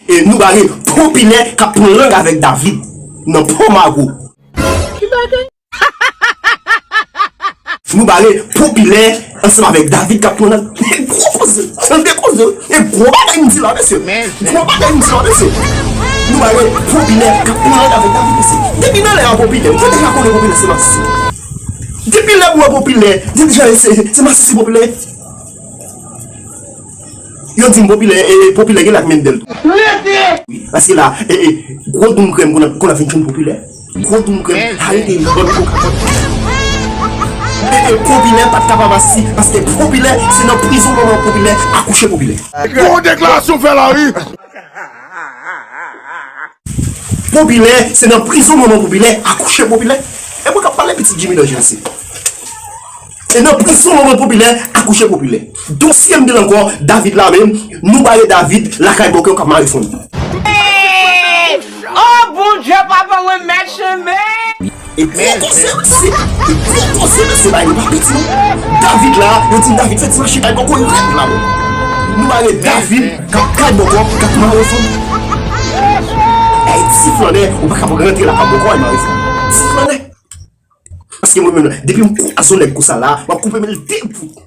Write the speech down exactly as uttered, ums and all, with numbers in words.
E nou bare Popilè k ap pran lang avèk David nan Pòmago. Nou bare Popilè ansanm avèk David k ap pran lang. E gwo koze, tande koze. E gwo bagay m di la, mesye. Gwo bagay m di la, mesye. Nou bare Popilè k ap pran lang avèk David, mesye. Depi nan lè a Popilè, m te deja konnen Popilè se masisi. Depi lè m wè Popilè, m te deja se, se masisi Popilè. Yo di m Popilè, e, Popilè gen lak Mendel tou. Wi, paske la, e, e, gwo doum krèm konn ap, konn ap vin jwenn Popilè. Gwo doum krèm, arete yon bòn koka. E, e, Popilè pa t ka pa masisi, paske Popilè, se nan prizon manman Popilè akouche Popilè. Gwo deklarasyon fè la, wi. Popilè, se nan prizon manman Popilè akouche Popilè. E mwen k ap pale pitit Jimmy Danje isi. Se nan prizon manman Popilè akouche Popilè. Dosye m gen ankò, David la menm, nou bare David lakay bòkè k ap mare fann. Hey! Oh Bondye papa mwen mèt chemen! E gwo koze mesye, e gwo koze mesye, bay li pa piti non. David la, yo di m David fè ti mache kay bòkò e rèd la bon. Nou bare David k ap kay bòkò k ap mare fann. Ay ti flannè, ou pa ka rantre la kay bòkò al mare fann. Ti flannè. Paske mwen menm la, depi m kwaze yon nèg konsa la, m ap koupe men l de bout.